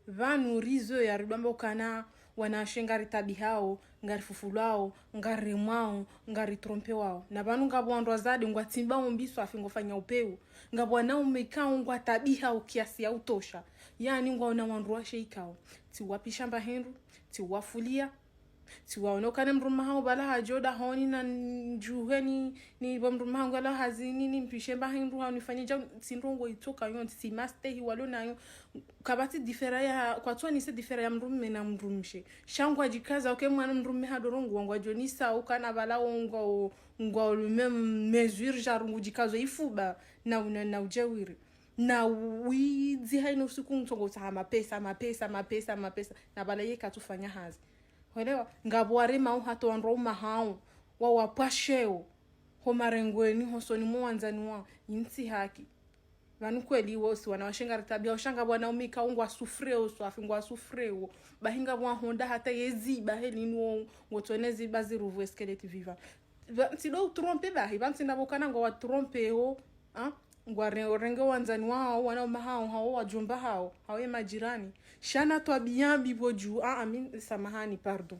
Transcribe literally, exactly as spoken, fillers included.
Pvanu rizo yaridjwamba ukana wanawashe ngaritabihao, ngarifufulwao, ngariremwao, ngaritrompewao. Na pvanu ngapvo wandru wazade ngwatsimbao mbi swafi ngwafanya upeu. Ngapvo wanaume ikao ngwatabihao kiasi ya utosha. Yaani ngwaona wandru washe ikao tsiwapvisha mba hindru, tsiwafulia, tsiwaona ukana mdrume hao pvala hadjo dahoni na ndjuheni, ni pvo mdrume hangu yalawa hazini, ni mpvishe mba hindru hau nifanye dja, tsi ndrongo itsoka yo, tsi mastehi walo nayo. Kapvatsi différence ya, kwatsuonesa différence ya mdrume na mdrumshe. Sha ngwadjikaza, uke mwana mdrume hadorongwa ngwadjonesa ukana pvala wo ngwa o, ngwa o le même mesure, dja rungu djikazo ifuba na una, na udjawiri. Na widzi haina usiku ntsongo tsaha mapesa, mapesa, mapesa, mapesa. Na pvala ye katsufanya hazi. Hwelewa? Ngapvo waremao hata wandru waume hao, wawapvasheo ho marengweni, hosoni mwa wandzani wao, yintsi haki. Pvanu kweli wosi wanawashe ngaritabihao, sha ngapvo wanaume ikao ngwasufreo swafi, ngwasufreo. Bahi ngapvo wahonda hata yezi, bahi linu wo, ngotsone ziba ziruvu esquelette vivant. Pva-, ntsi ndo utrompe bahi, pvanu ntsi ndapvo ukana ngwawatrompeo, ah? Ngwarenge wandzani wao, wanaume hao, hao wadjomba hao, hao ye majirani. Sha na twabia mbi pvo dju, ah, ah, mi, samahani, pardon.